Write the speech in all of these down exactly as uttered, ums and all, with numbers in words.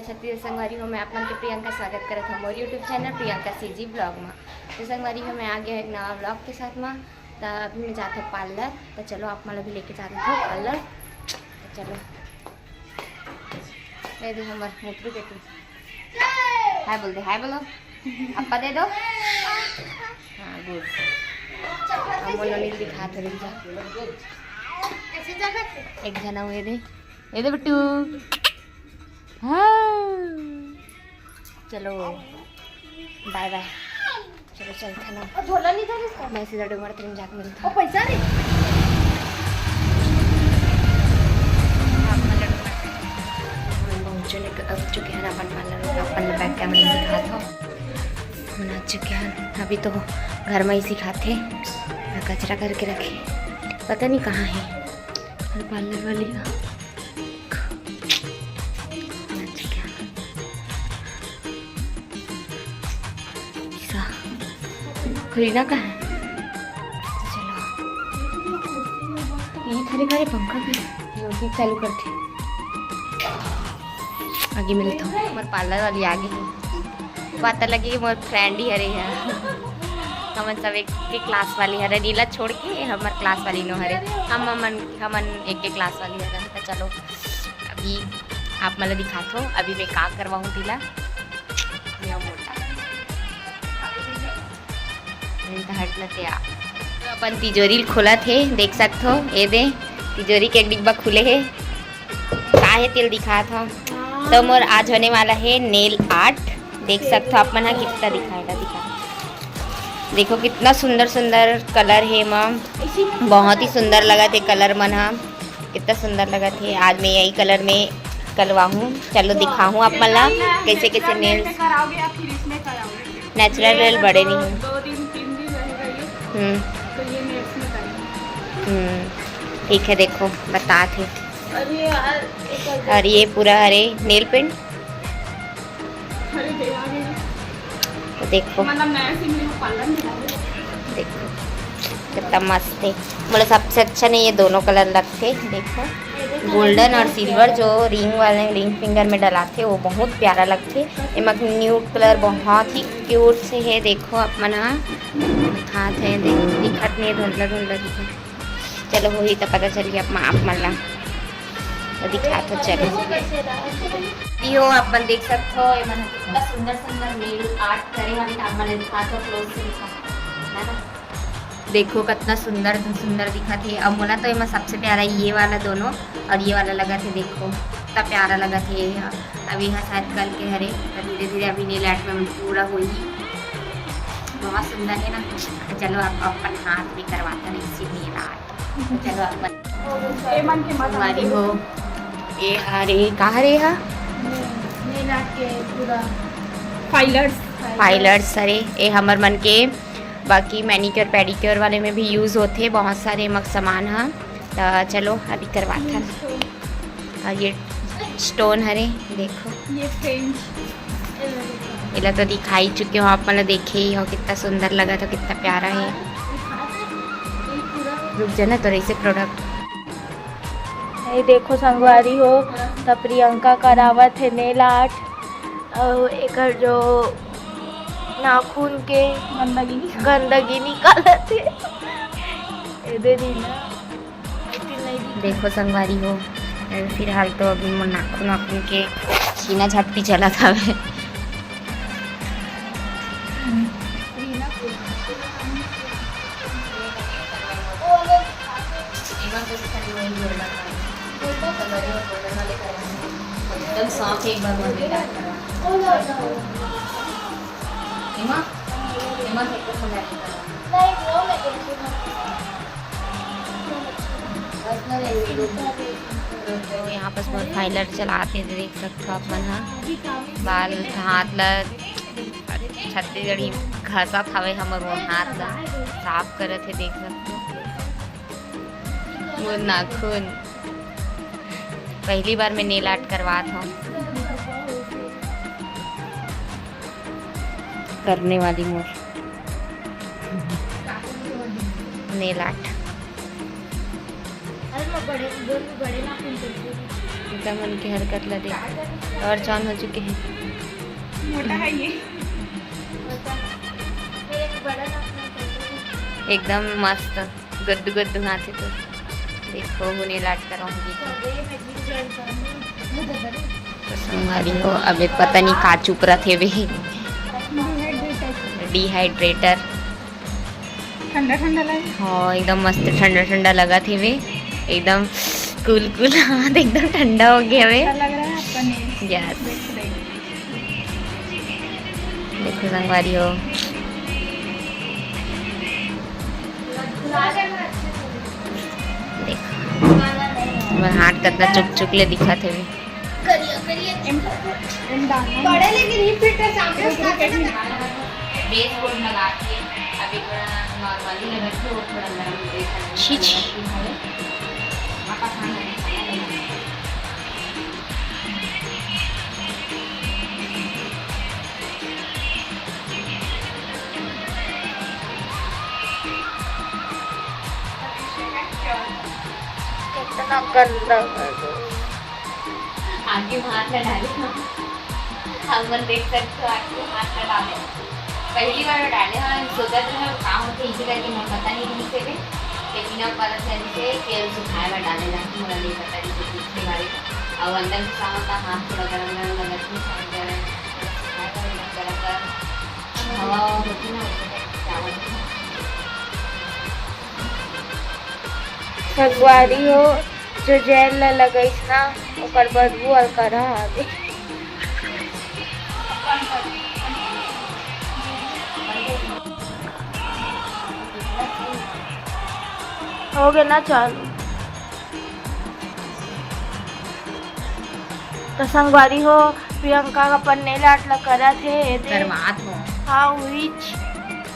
छत्तीसगढ़ संगवारी हो, मैं आप मन के प्रियंका स्वागत करत हूँ मोर YouTube channel Priyanka CG blog में। तो संगवारी हो, मैं आ गया एक नवा ब्लॉग के साथ में। तो अभी मैं जात हूँ पार्लर, तो चलो आप मन ला भी लेके जात हूँ पार्लर। तो चलो, ये दे हमर मोटरू बेटी, हाय बोल दे, हाय बोलो, अप्पा दे दो। हाँ, गुड। अब मोला नील दिखा तो रही जा। एक जना हुए दे, ये दे बिट्टू। हाँ। चलो, बाय बाय। चलो, चलते ना। और झोला नहीं था इसका? मैं सीधा डूमर तरी में जाके मिलता हूँ। पैसा नहीं। पहुँचने क-, अब चुके हैं अपन पार्लर में, अपन बैक कैमरे में दिखा था। हम आ चुके हैं। अभी तो घर में ही सिखाते, कचरा करके रखे, पता नहीं कहाँ है। और पार्लर वाली का अच्छा, करीना का है। चलो, ये थारे घरे पंखा भी है, जो कि चालू करते। आगे मिलता हूँ, मोर पार्लर वाली आगे है। पता लगे कि मोर फ्रेंड ही हरे है। हमन सब एक के क्लास वाली हरे, नीला छोड़ के हमर क्लास वाली नो हरे। हम हमन हमन एक के क्लास वाली हरे। तो चलो, अभी आप मन ला दिखात हो, अभी मैं का करवाहूँ तिला। ये मोटा। ये तो हट न ते आ। तो अपन तिजोरी ल खोलत हे, देख सकत हो, ये दे, तिजोरी के एक डिब्बा खुले हे। का हे तेल दिखात हो। तो मोर आज होने वाला है नेल आर्ट। देख सकत हो आप मन हा कितना दिखाएगा, दिखा। देखो कितना सुंदर सुंदर कलर है एमा, बहुत ही सुंदर लगत हे कलर मन हा। कितना सुंदर लगत हे। आज मैं यही कलर में करवाहूँ। चलो दिखाहूँ आप मन ला कैसे कैसे नेल्स। नेचुरल नेल बड़े नहीं हैं। दो दिन, तीन दिन रहेगा ये। हम्म। तो ये नेल्स में करेंगे। हम्म, ठीक है, देखो बतात हे। और ये यार, एक और और ये पूरा हरे नेल पेंट। अरे देवा रे। तो देखो, मतलब नया से मेरे को पार्लर में डाले। देखो कितना मस्त है। मोला सबसे अच्छा नहीं, ये दोनों कलर लगते। देखो, गोल्डन और सिल्वर जो रिंग वाले, रिंग फिंगर में डलाते, वो बहुत प्यारा लगते। एमा न्यूड कलर बहुत ही क्यूट से है। देखो आप मन हा दिखात है, देखो दिखत नहीं, धुंधला धुंधला दिखत। चलो, होही तो पता चल गया आप मन ला। तो दिखात हो, चलो। ये हो, आप मन देख सकत हो, ये मन कितना सुंदर सुंदर नेल आर्ट करे हन, आप मन दिखात हो, क्लोज से दिखा, है ना? देखो कितना सुंदर सुंदर दिखत हे। अब मोला तो एमा सबसे प्यारा ये वाला दोनों और ये वाला लगत हे। देखो कितना प्यारा लगत हे ये ह। अब ये ह शायद कल के हरे, तो धीरे धीरे अभी नेल आर्ट में पूरा होही। बहुत सुंदर है ना। तो चलो, आप अपन हाथ में करवाता नहीं इसी नेल आर्ट। चलो, अपन ए मन के मत हमारी हो। ए हरे, का हरे हा? ये नाक के पूरा फाइलर्स। फाइलर्स हरे। ए हमर मन के बाकी मैनिक्योर पेडिक्योर वाले में भी यूज़ होथे बहुत सारे मग सामान हा। त चलो, अभी करवाथन। और ये स्टोन हरे, देखो। ये फ्रेंच। एला तो दिखाई चुके हो आप, मतलब देखे ही हो कितना सुंदर लगा था, कितना प्यारा है। रुक जाना तो रही से प्रोडक्ट। ये देखो संगवारी हो, त प्रियंका करावत है नेल आर्ट। और एकर जो नाखून के गंदगी निकलत है। ये दे दी ना। देखो संगवारी हो, फिलहाल तो अभी मोर नाखून वाखून के छीना झपटी चलत हवे। एकदम सॉफ्ट एक बार बोल देता। एमा, एमा हेडफोन लगा के करो। तो यहाँ पास मोर फाइलर चलाते थे, देख सकते हो आप मन हा। बाल हाथ ला छत्तीसगढ़ी घसत हवे हमर वो हाथ ला साफ करत हे, देख सकते हो। मोर नाखून पहली बार मैं नेल आर्ट करवात हूँ। करने वाली मोर नेल आर्ट। अरे, मैं बड़े, जो भी बड़े नाखून करती हूँ। एकदम उनके हरकत ला देख, और जॉन हो चुके हैं। मोटा है ये। एकदम मस्त, गुड्डू गुड्डू हाथ है तो। देखो, हुने लाट कराऊंगी तो। तो संगवारी हो, अबे पता नहीं का चुप रहा थे बे। डिहाइड्रेटर। ठंडा ठंडा लगे। हाँ, एकदम मस्त ठंडा ठंडा लगा थे बे, एकदम कूल कूल। हाथ एकदम ठंडा हो गया बे। अच्छा लग रहा है आपका nails। Yes। देख रहे हैं। देखो संगवारी हो, देखो मैं हाथ कितना चुक चुक ले दिखा थे बे। करिए, करिए। एम, एम डालना है। पढ़े लेकिन ही फिट है, सामने से आके भी। बेस कोट लगा के अभी थोड़ा normally लगा के वो थोड़ा नरम हो गई है। छी, छी। आपका खाना है। कितना गंदा कर दो। आगे हाथ न डाले। हम मन देख सकते हो, आगे हाथ न डाले। पहली बार डाले, हाँ, सोचत रहे का होथे, इसी करके मोर पता नहीं रही से, लेकिन अब पता चली से कि सुखाए बर डाले ला, मोला नहीं पता रही से इसके बारे में। और अंदर घुसावा का हाथ थोड़ा गरम गरम लगत है, शायद गरम, सुखाए बर गरम गरम हवा होती ना, उससे क्या होता है। संगवारी हो, जो जेल ला लगइस ना, ओकर बदबू अलकरहा आगे। हो गे ना चालू। तो संगवारी हो, प्रियंका अपन nail art ला करत हे, एदे। करवात हो। हाँ, उहीच,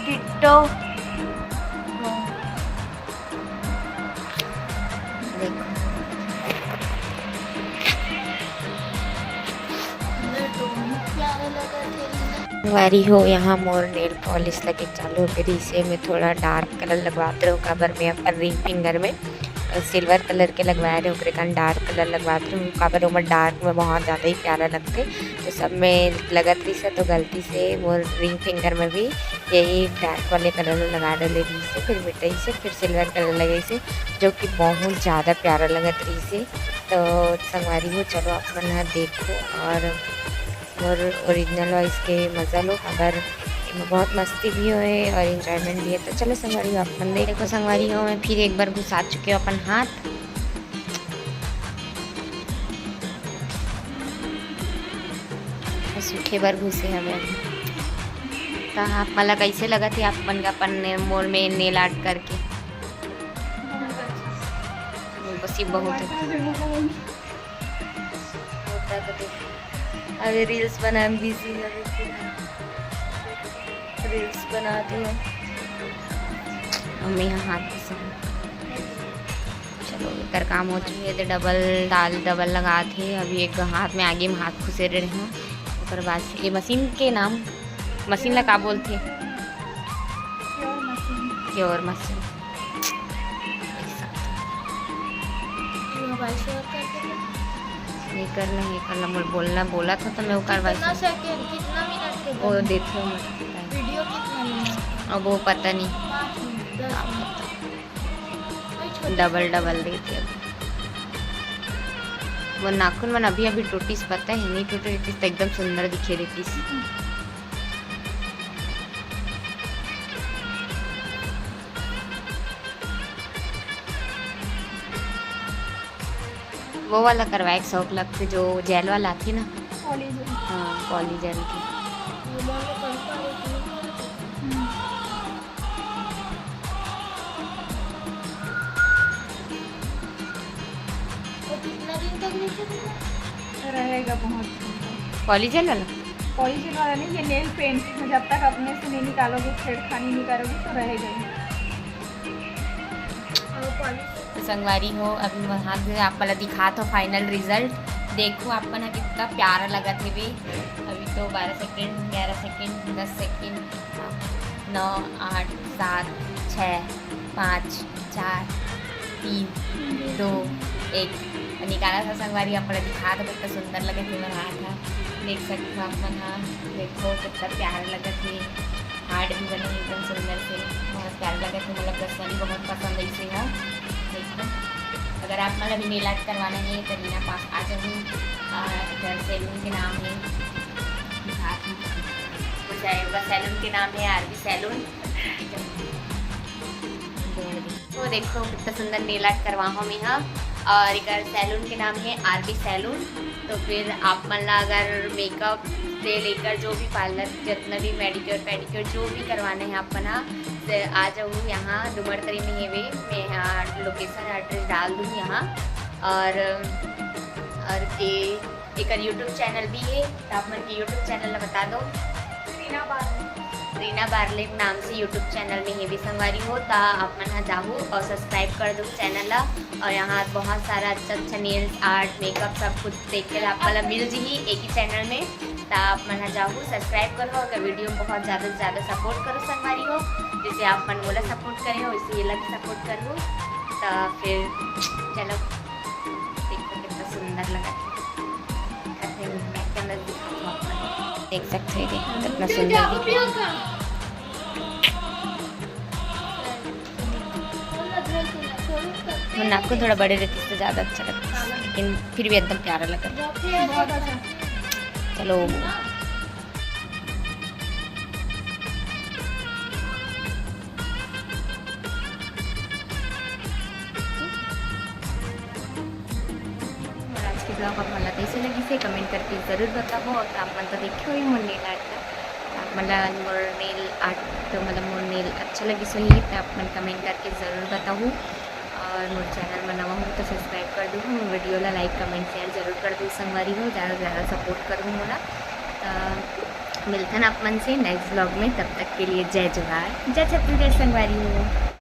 ditto। देखो। संगवारी हो, यहाँ मोर nail polish लगे चालू हो गे रहिसे। मैं थोड़ा dark colour लगवात रहूँ, काबर मैं अपन ring finger में silver colour के लगवाए रहे, ओकरे कारण dark colour लगवात रहे, काबर ओमा dark में बहुत ज़्यादा ही प्यारा लगथे। तो सब में लगत रहिसे, तो गलती से मोर ring finger में भी यही dark वाले colour लगा डाले रहिसे, फिर मिटाइसे, फिर silver colour लगाइसे, जो कि बहुत ज़्यादा प्यारा लगत रहिसे। तो संगवारी हो, चलो आप मन ह देखो और मोर original voice के मजा लो, काबर एमा बहुत मस्ती भी होए और enjoyment भी है। तो चलो संगवारी हो, आप मन देख। देखो संगवारी हो, मैं फिर एक बार घुसा चुके हूँ अपन हाथ। सूखे बर घुसे हवे अभी। तो आप मन ला कैसे लगत हे आप मन का अपन ने-, मोर में nail art करके? बस ये बहुत है। होता तो देखो। अभी reels बनाए में busy हवे। Reels बनात हे। अउ मैं यहाँ हाथ घुसा। चलो, एकर काम हो चुके हे, तो double, दाल double लगात हे। अभी एक हाथ में आगे में हाथ खुसेरे रहे हूँ। ओकर बाद से ये मशीन के नाम, मशीन ला का बोलथे? Cure machine। Cure machine। ये करना, ये करना, बोल, बोलना, बोला था तो मैं वो करवा कितना second, कितना मिनट के वो बाद? देखे हो, मुझे पता है। Video कितना मिनट का? अब वो पता नहीं। पाँच मिनट, दस मिनट। भाई, छोटे double, छोटे double देखे अब। वो नाखून मन अभी, अभी टूटिस, पता है, नहीं टूटे रहतिस तो एकदम सुंदर दिखे रहतिस। वो वाला करवाए के शौक लगथे, जो gel वाला आथे ना। Collagen। हाँ, collagen के। वो वाला करता है, तो हम्म। वो कितना दिन तक नीचे रहेगा? रहेगा बहुत दिन तक। Collagen वाला? Collagen वाला नहीं, ये nail paint, जब तक अपने से नहीं निकालोगे, छेड़खानी नहीं करोगे, तो रहेगा ही। तो संगवारी हो, अभी मैं हाथ से आप वाला दिखात हो final result। देखो आप मन ह कितना प्यारा लगत हे बे। अभी तो बारह second, ग्यारह second, दस second, नौ, आठ, सात, छः, पाँच, चार, तीन, दो, एक। निकालत हँव संगवारी, आप मन ला दिखात हँव, कितना सुंदर लगत हे मोर हाथ ह। देख सकत हव आप मन ह, देखो कितना प्यारा लगत हे। हार्ट भी बने हे एकदम सुंदर से, बहुत प्यारा लगत हे। मोला personally बहुत पसंद आइस हे। देखो, अगर आप मन ला भी nail art करवाना हे तो रीना पास आ जाहू, अ, इधर सैलून के नाम हे, दिखात हँव, वो सै-, वो सैलून के नाम हे आरबी सैलून। तो देखो कितना सुंदर nail art करवा हँव मैं ह। और एकर सैलून के नाम हे आरबी सैलून। तो फिर आप मन ला अगर makeup से लेकर जो भी parlour, जितना भी manicure, pedicure, जो भी करवाना हे आप मन ह, से आ जाहू यहाँ डूमरतरी में हेवे। मैं यहाँ location address डाल दूँ यहाँ। और, और के एकर YouTube channel भी हे, तो आप मन के YouTube channel ला बता दो। रीना बारले। रीना बारले नाम से YouTube channel में हेवे संगवारी हो, तो आप मन ह जाहू और subscribe कर दो channel ला। और यहाँ बहुत सारा अच्छा अच्छा nails art, makeup सब कुछ देखे ला आप मन ला मिल जही एक ही channel में। तो आप मन ह जाहू, subscribe करहू। अगर video में बहुत ज़्यादा से ज़्यादा support करो संगवारी हो, जैसे आप मन मोला support करे हो, वैसे ये ला भी support करहू। तो फिर चलो, देखो कितना सुंदर लगत हे। देख सकते हो, ये कितना सुंदर दिख रहा है। वो नाखून थोड़ा बड़े रहते तो ज़्यादा अच्छा लगता, लेकिन फिर भी एकदम प्यारा लगता। चलो, और आज के vlog आप मन ला कैसे लगिस हे, comment करके जरूर बताओ। और आप मन तो देखे होही मोर nail art ला, आप मन ला मोर nail art, मतलब मोर nail अच्छा लगिस होही, तो आप मन comment करके जरूर बताओ। और मोर channel में नवा हो तो subscribe कर दो, मोर video ला like, comment, share जरूर कर दो संगवारी हो, ज़्यादा से ज़्यादा support करो मोला। तो मिलथन आप मन से next vlog में, तब तक के लिए जय जोहार, जय छत्तीसगढ़ संगवारी हो।